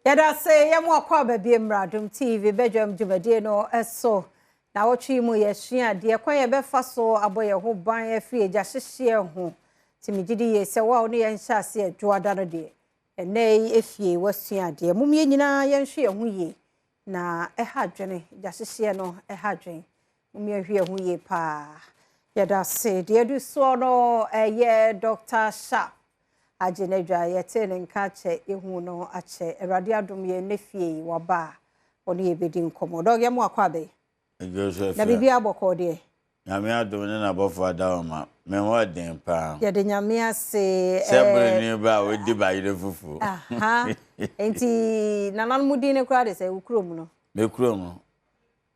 Yɛda ase yɛ mo akɔ aba bie mmra Adom TV badwam dwumadie no so. Na wɔtwe mu yɛsua adeɛ kwan yɛbɛfa so abɔ yɛn ho ban afiri agya hyehyeɛ ho. Nti megye di yie sɛ wo a wo ne yɛn hyɛ ase adwoada no deɛ, ɛnɛ yi efie wasua adeɛ. Mom yɛn nyinaa yɛnhwɛ yɛn ho yie na ɛha adwene, gya hyehyeɛ no ɛha adwene. Mom yɛnhwɛ yɛn ho yie paa. Yɛda ase deɛ adu soɔ no ɛyɛ Dr. Sharp. Agye n'adwa yɛte ne nka akyɛ yɛhu no akyɛ. Awurade adom yɛn ne fie yi waba a ɔne yɛbɛdi nkɔmmɔ. Doc, yɛ mo akɔ abɛn. Joseph. Na biribi abɔkɔ deɛ. Nyame adom ne n'abɔfo ada wɔn ma. Me ho ɔden paa. Yɛde Nyame ase. Sɛ buroni ba a odi bayerɛ fufuo. Aha. Nti nananom din ne koraa de sɛ wo kurom no. Me kurom.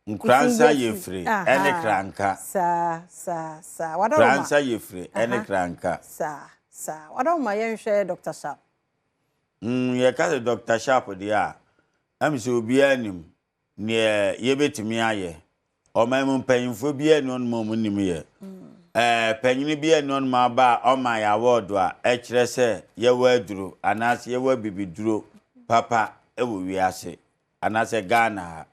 Nkoransa Yefre ɛne Kranka. Saa saa saa. Wadaroma. Nkoransa Yefre ɛne Kranka. Saa saa. Wadaroma yɛnhwɛ Dr. Sharp. Yɛka sɛ Dr. Sharp deɛ a, ɛm sɛ obiara nim neɛ yɛbɛtumi ayɛ. Ɔman mu mpanyinfoɔ biara ni ɔnom a wɔn nim yɛ. Panyini biara ni ɔnom aba a ɔma yɛ award a ɛkyerɛ sɛ yɛwɔ aduro anaasɛ yɛwɔ abibiduro papa ɛwɔ wiase anaasɛ Ghana ha.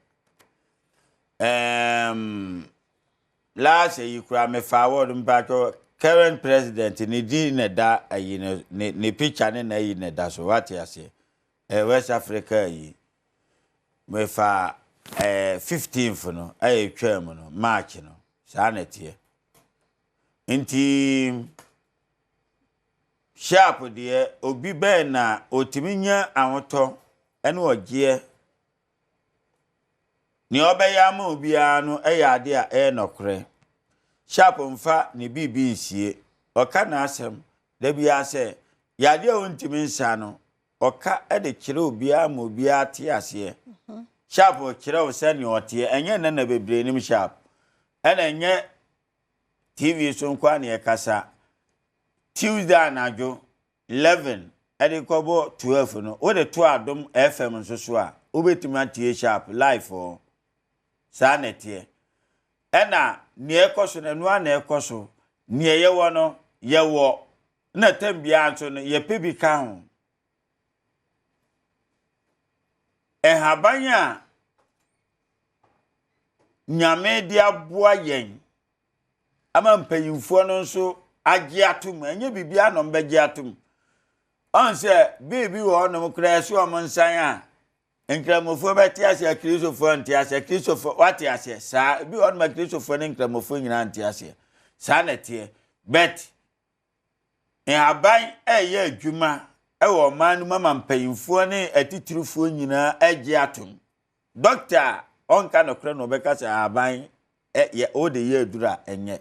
Last yi koraa mefa award mpaatwɔ current president ne din na ɛda ayi ne ne picture ne na ayi na ɛda so wate aseɛ. West Africa yi mefa 15th no ɛyɛ twaa mu no March no saa na ɛteɛ. Nti Sharp deɛ obi bɛn na otumi nya ahotɔ ɛne ɔgyeɛ. Nea ɔbɛyɛ ama obiara no yɛ ade a ɛyɛ nɔkorɛ. Sharp mfa ne biribi nsie. Ɔka n'asɛm da biara sɛ yadeɛ a ɔntumi nsa no, ɔka de kyerɛ obiara ma obiara te aseɛ. Sharp kyerɛ wo sɛnea ɔteɛ. Ɛnyɛ nnɛ na bebree nim Sharp. Ɛna ɛnyɛ TV so nko ara na yɛkasa. Tuesday anadwo 11 ɛde kɔbɔ 12 no, wode to Adom FM nso so a, wobɛtumi atie Sharp live hɔ. Saa na ɛteɛ. Ɛna nea ɛkɔ so no, ɛno ara na ɛkɔ so. Nea yɛwɔ no, yɛwɔ. Na tam biara nso no, yɛpɛ bi ka ho. Nhaban a Nyame de aboa yɛn ama mpanyinfoɔ no nso agye atom. Ɛnyɛ biribiara na wɔbɛgye atom. Ɔn sɛ biribi wɔ hɔnom koraa ɛso wɔn nsan a, nkramofoɔ bɛte aseɛ, akristofoɔ nte aseɛ, akristofoɔ wate aseɛ saa. Ebi wɔ hɔnom akristofoɔ ne nkramofoɔ nyinaa nte aseɛ. Saa na ɛteɛ. But nhaban ɛreyɛ adwuma ɛwɔ ɔman no mu ama mpanyinfoɔ ne atitirifoɔ nyinaa agye atom. Dɔkta a ɔnka nokorɛ na ɔbɛka sɛ ahaban yɛ wode yɛ aduru a ɛnyɛ.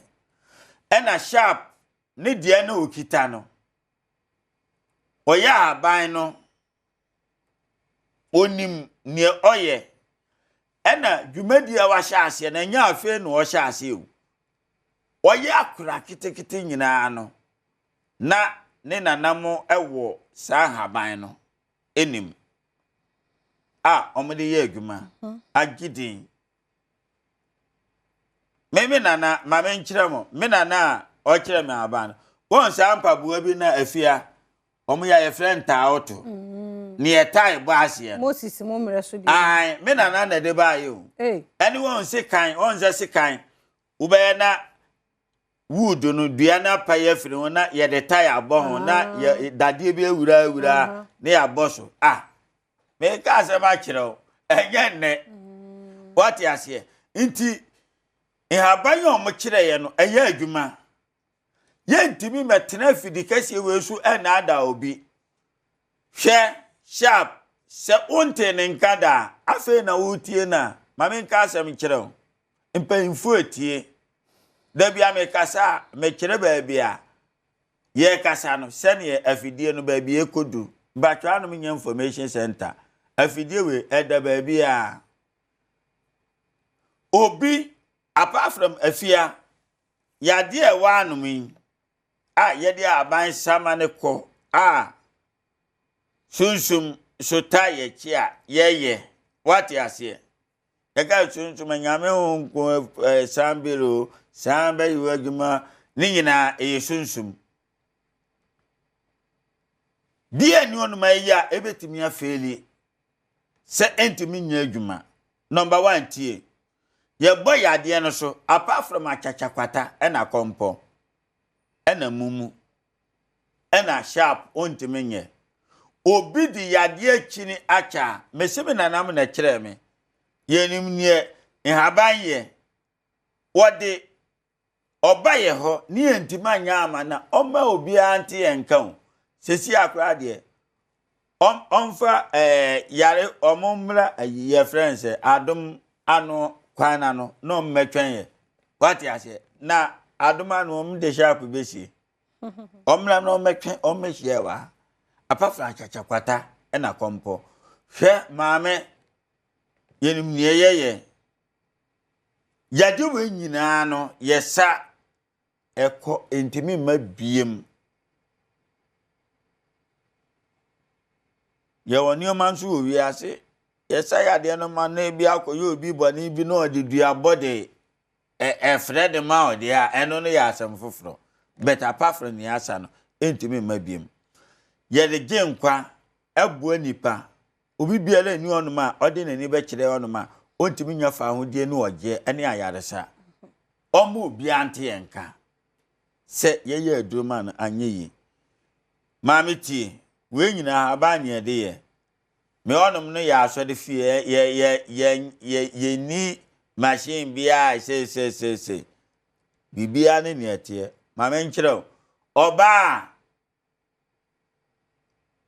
Ɛna Sharp ne deɛ na ɔkita no, ɔyɛ ahaban no, ɔnim neɛ ɔyɛ. Ɛna dwumadie a wahyɛ aseɛ no, ɛnyɛ afei na ɔhyɛ aseɛ o. Ɔyɛ akora ketekete nyinaa no, na ne nana mo wɔ saa ahaban no anim a wɔde yɛ adwuma agye din. Me me nana, ma menkyerɛ mo, me nana a ɔkyerɛ me ahaban no, wɔn saa mpaboa bi na afia wɔn yɛ a yɛfrɛ ntaawoto. Ne yɛtae bɔ aseɛ no. Moses mo mmerɛ so deɛ. Ae, me nana na ɛde baayɛ o. Ɛne wɔn sekan, wɔn sɛ sekan, wobɛyɛ na wood no dua no apae afiri ho na yɛde tae abɔ ho na yɛ dadeɛ bi awura awura na yɛabɔ so. Ah, meka asɛm akyerɛ wo, ɛnyɛ nnɛ. Wate aseɛ? Nti, nhaban a wɔkyerɛeɛ no, ɛyɛ adwuma. Yɛntumi mmɛtena afidi kɛseɛ wei so ɛnnaadaa obi. Hwɛ, Sharp, sɛ wontee ne nka da a, afei na woretie no a, ma menka asɛm nkyerɛ wo. Mpanyimfoɔ etie. Da bi a mekasa a, mekyerɛ baabi a yɛrekasa no, sɛdeɛ afidie no baabi ɛkɔdu. Mpatwɔ anom nyɛ information center. Afidie wei, ɛda baabi a obi, apart from afia, yadeɛ a ɛwɔ anom yi a yɛde aban sama ne kɔ a sunsum so taa yɛkyi a yɛyɛ, wate aseɛ. Yɛka sunsum anyame ho nko san bere o, san bɛyɛ adwuma, ne nyinaa ɛyɛ sunsum. Bia ni ɔnom ayi a ɛbɛtumi afeeli. sɛ ɛntumi nyɛ adwuma. Number one tie, yɛbɔ yadeɛ no so apart from akyakyakwata ɛna kɔmpɔ ɛna mumu ɛna sharp ɔntumi nyɛ. Obi de yadeɛ kyini akyɛ a, mese me nanam na ɛkyerɛɛ me. Yɛnim neɛ nhaban yɛ. Wɔde ɔba yɛ hɔ ne yɛntumi anyɛ ama na ɔma obiara nte yɛn nka o. Sɛsi akora deɛ ɔmfa ɛɛ yare ɔmo mmra ayi yɛfrɛ no sɛ adom ano kwan n'ano na ɔmo mmɛtwɛn yɛ. Wate aseɛ? Na adom ano ɔmo de sharp bɛsie. Ɔmmra na ɔmmɛtwɛn ɔmmɛhyia wɔ ha. Apart from akyakyakwata ɛna kɔmpɔ. Hwɛ maame yɛnim nea yɛyɛ. Yade wei nyinaa no yɛsa ɛkɔ ntumi mma biem. Yɛwɔ nneɛma nso wɔ wiase. Yɛsa yadeɛ no ma na ebi akɔyɛ obi bɔne bi na ɔde duabɔ de ɛfrɛ de ma ɔde a ɛno no yɛ asɛm foforɔ. But apart from nea asa no ntumi mma biem. Yɛde gye nkwa ɛboa nipa. Obi biara nni hɔnom a ɔde n'ani bɛkyerɛ hɔnom a ɔntumi nya fawohodie ne ɔgyeɛ ne ayaresa. Ɔmma obiara nte yɛn nka sɛ yɛyɛ aduro ma no anyɛ yie. Maame tie, wei nyinaa ahaban ne yɛde yɛ. Me hɔnom no yɛ asɔre fie, yɛ yɛ yɛ yɛ yɛnni machine biara seeseeseesei. Biribiara ne nea ɛteɛ. Maame nkyerɛ wo, ɔbaa a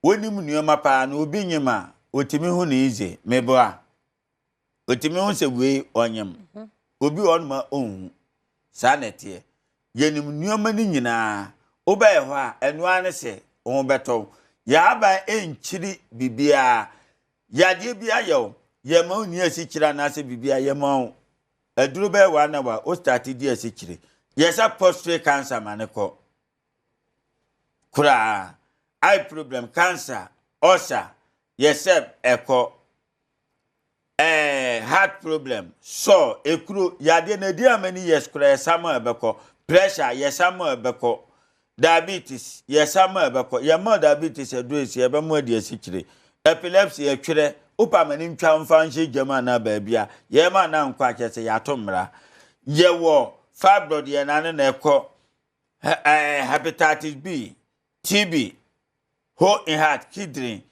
Wonim nneɛma paa na obi nyem a, otumi hu no easy. Meboa? Otumi hu sɛ wei ɔnyem. Obi wɔ hɔnom a ɔnhu. Saa na ɛteɛ. Yɛnim nneɛma no nyinaa. Wobɛyɛ hɔ a, ɛno ara ne sɛ wo ho bɛtɔ wo. Yɛn aban nkyiri biribiara. Yadeɛ bi ayɛ wo, yɛmma wo nni asikyire anaasɛ biribiara, yɛma wo aduro bɛyɛ one hour, wo start di asikyire. Yɛsa prostate cancer ma no kɔ. koraa. Eye problem, cancer, ulcer, yɛsɛ ɛkɔ. Ɛɛ heart problem, sore, ekuro, yadeɛ na edi ama ni years koraa yɛsa ma ɛbɛkɔ. Pressure yɛsa ma ɛbɛkɔ. Diabetes yɛsa ma ɛbɛkɔ. Yɛma diabetes aduro esi ɛbɛmo adi asikyire. Epilepsy yɛtwerɛ, wopa ma ne ntwa mfa nhyɛ gyam anaa baabi a, yɛma na nkɔ akyerɛ sɛ yɛato mmara. Yɛwɔ fibroid yɛn ano na ɛkɔ. Hepatitis B, TB, hole in heart, kidney,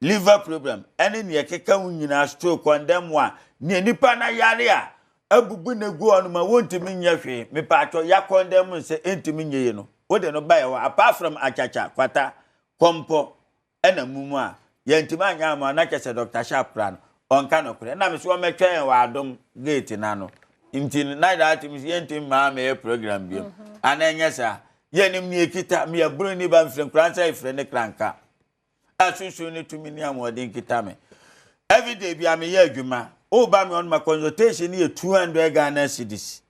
liver problem, ɛne nea ɛkeka ho nyinaa, stroke, condemn a, nea nipa na yare a abubu na gu hɔ no ma wontumi nyɛ hwee. Mepatwɔ ya condemn sɛ ɛntumi nyɛ yie no, wode no baeɛ hɔ apart from akyakya, kwata, kɔmpɔ, ɛna mu mu a, yɛntumi anyɛ ama na kyɛ sɛ Dr. Sharp koraa no, ɔnka nokorɛ. Ɛna me so wɔmɛtwɛn yɛn wɔ Adom gate no ano. Nti no, na daa tumi sɛ yɛntumi mmaa mɛyɛ program biom. Ana ɛnyɛ saa? Yɛnim nea ɛkita, meyɛ buroni ba mfiri nkora nsa efire ne kranka. Asusu ne tumi ne ahoɔden kita me. Everyday bia meyɛ adwuma. Woba me ɔnoma consultation no yɛ 200 Ghana cedis.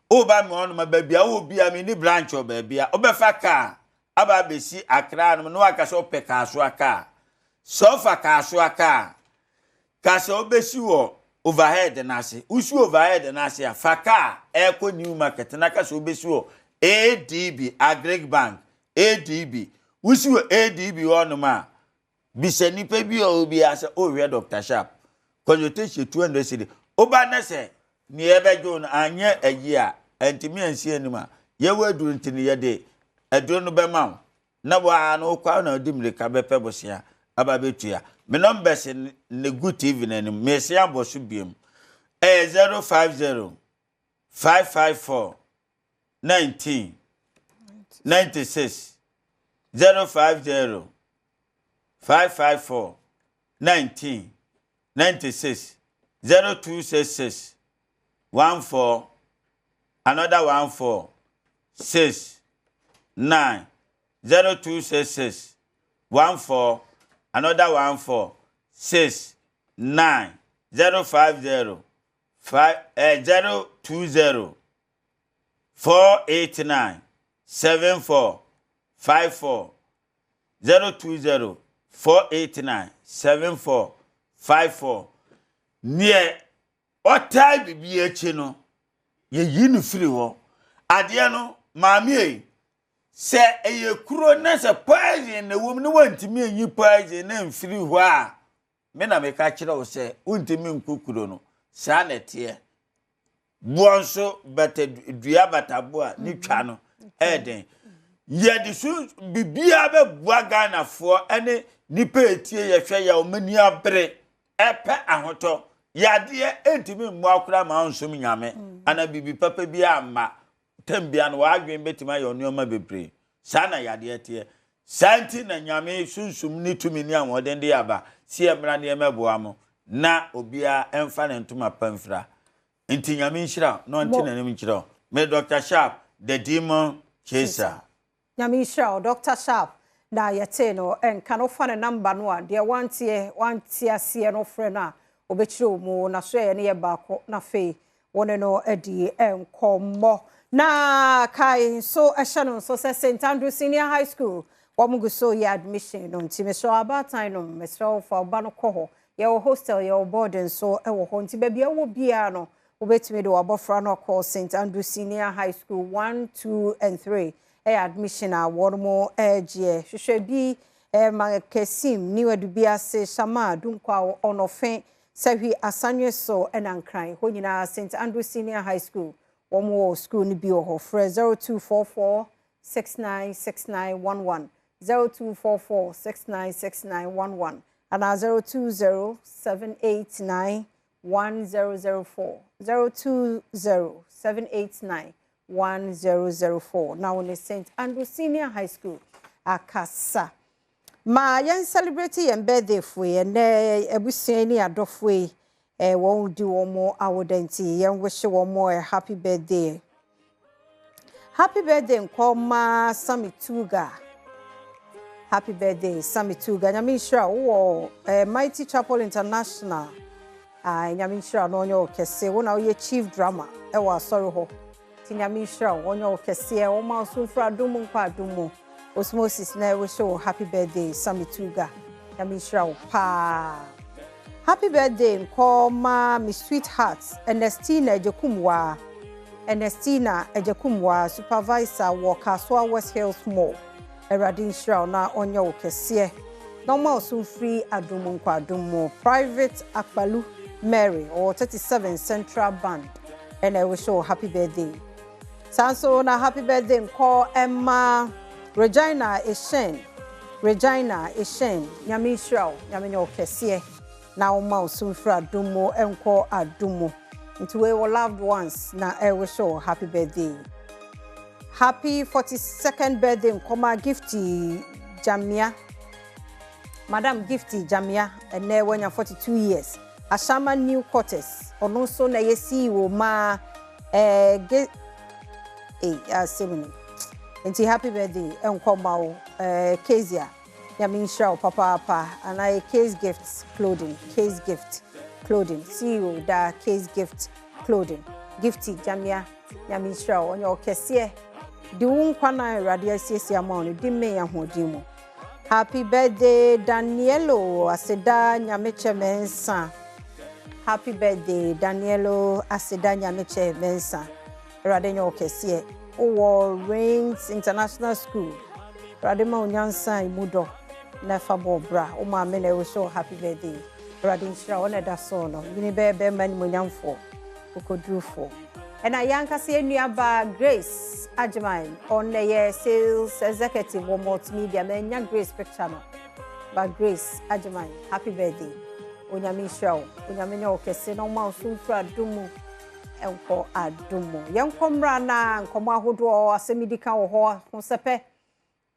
Woba me ɔnoma baabi a wowɔ bia menni branch wɔ baabi a wobɛfa kaa aba abɛsi Accra nom na waka sɛ wopɛ Kasoa kaa. Sɛ wofa Kasoa kaa a, ka sɛ wobɛsi wɔ overhead no ase. Wosi overhead no ase a, fa kaa ɛrekɔ New Market na ka sɛ wobɛsi wɔ ADB, Agric Bank, ADB. Wosi wɔ ADB hɔnom a, bisa nipa bi a ɔwɔ biara sɛ wohwɛ Dr. Sharp. Consultation 200 cedi. Woba na sɛ nea ɛbɛgye wo no anyɛ ayi a, antumi ansi anim a, yɛwɔ aduro nti no yɛde aduro no bɛma wo na waa no wokɔ a na wode mmirika bɛpɛ bosea aba bɛtua. Me numbers no gu TV no anim. Mesan abɔ so biom. Ɛyɛ 050 554 19 96 050 554 19 96 0266 14 another 14 6 9 0266 14 another 14 6 9 050 5 eh, 020 489 74 54 020 489 74 54 Neɛ ɔtaa biribi akyi no, yɛyi no firi hɔ. Adeɛ no, maame ei, sɛ ɛyɛ kuro na sɛ poison na ɛwɔ mu na wantumi anyi poison no amfiri hɔ a, Me na meka kyerɛ wo sɛ wontumi nku kuro no. Saa na ɛteɛ. Boɔ nso bata dua bata boɔ a ne twa no ɛyɛ den. Yɛde so biribiara bɛboa Ghanafoɔ ɛne nipa etie yɛhwɛ yɛ wɔn ani abere ɛpɛ ahotɔ. Yadeɛ ɛntumi mmoa koraa ma ɔnsom Nyame anaa biribi papa biara mma. Tɛm biara no w'adwene bɛtumi ayɛ nneɛma bebree. Saa na yadeɛ teɛ. Saa nti na Nyame sunsum ne tumi ne ahoɔden de aba sɛ yɛmmra na yɛmmɛboa mo na obiara mfa ne ntoma pa mfira. Nti Nyame nhyira wo na ɔnte n'anim nkyerɛ wo. Me Doctor Sharp, the demon chaser. Nyame nhyira wo Doctor Sharp na yɛtee no nka no wofa ne number no a deɛ wanteɛ wante aseɛ no wofrɛ no a ɔbɛkyerɛ wo mu nasoɛeɛ no yɛ baako na afei wo ne no adi nkɔmmɔ. Na kae nso hyɛ no nso sɛ St Andrew Senior High School wɔn gu so yɛ admission no nti mesrɛ wo abaatan nom mesrɛ wo fa wo ba no kɔ hɔ. Yɛwɔ hostel yɛwɔ boarding nso wɔ hɔ nti baabi a wowɔ biara no wobɛtumi de w'abɔfra no akɔ St Andrew Senior High School 1, 2 and 3 ɛyɛ admission a wɔn mo ɛregyeɛ. Hwehwɛ bi ma Kesim, New Adubiase, Shama, Dunkwa, Ɔnɔfe, Sahwi, Asanwe so ɛna Nkran. Hɔ nyinaa St Andrew Senior High School wɔn wɔ school no bi wɔ hɔ. Frɛ 0244 696911, 0244 696911 anaa 020 789 1004, 020 789 1004 na wɔne St Andrew Senior High School akasa. Ma yɛn celebrate yɛn birthday foɔ yi ɛnɛ abusua ne adɔfoɔ yi wɔn di wɔn awoda nti yɛn wish wɔn a happy birthday. Happy birthday nkɔma Sami Tuga. Happy birthday Sami Tuga. Nyame nhyira wo wɔ Mighty Chapel International. Nyame nhyira no ɔnyɛ wo kɛse. Wo na woyɛ chief drama ɛwɔ asɔre hɔ. Nti Nyame nhyira wo ɔnyɛ wo kɛseɛ. Wɔma wo so mfiri adom mu nkɔ adom mu. Osmosis na ɛwish wo happy birthday Sami Tuga. Nyame nhyira wo paa. Happy birthday nkɔma me sweetheart Ernestina Ejekumwa. Ernestina Ejekumwa, supervisor wɔ Kasoa West Hills Mall. Awurade nhyira wo na ɔnyɛ wo kɛseɛ. Na ɔma wo so mfiri adom nkɔ adom mu. Private Akpalu Mary ɔwɔ 37 Central Band ɛna ɛwish wo happy birthday. Saa nso na happy birthday nkɔ Emma Regina Eshen. Regina Eshen, Nyame nhyira wo, Nyame nyɛ wo kɛseɛ. Na ɔma wo so mfiri adom mu nkɔ adom mu. Nti wei wɔ loved ones na ɛwish wo happy birthday. Happy 42nd birthday nkɔma Gifty Jamia. Madam Gifty Jamia ɛnɛ wanya 42 years. Ashama New Quarters ɔno nso na ɛyɛ CEO ma ge asɛm no. Nti happy birthday nkɔma wo Kezia. Nyame nhyira wo papaapa. Anaa Case Gift Clothing, Case Gift Clothing, CEO da Case Gift Clothing. Gifty Jamia, Nyame nhyira wo, ɔnyɛ wo kɛseɛ. Di wo nkwa na Awurade asiesie ama wo no, di mmɛn ahoɔden mu. Happy birthday Danielo Aseda Nyamekyɛ Mensa. Happy birthday Danielo Aseda Nyamekyɛ Mensa. Awurade nyɛ wo kɛseɛ. Wowɔ Rains International School. Awurade ma wo nyansa mu dɔ na fa bɔ bra. Wo maame na ɛwɔ so happy birthday. Awurade nhyira wo na ɛda so no. Nyini bɛyɛ bɛrima nimonyamfoɔ, kokodurufoɔ. Ɛna yɛn ankasa yɛn nuaba Grace Agyeman, ɔno yɛ sales executive wɔ multimedia. Manya Grace picture no. But Grace Agyeman, happy birthday. Onyame nhyira wo. Onyame nyɛ wo kɛse na ɔma wo so mfiri adom mu nkɔ adom mu. Yɛnkɔ mmra na nkɔmmɔ ahodoɔ asɛm di ka wɔ hɔ ahosɛpɛ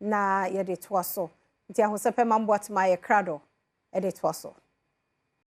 na yɛde toa so. Nti ahosɛpɛ ma mboatema yɛ krado ɛde toa so.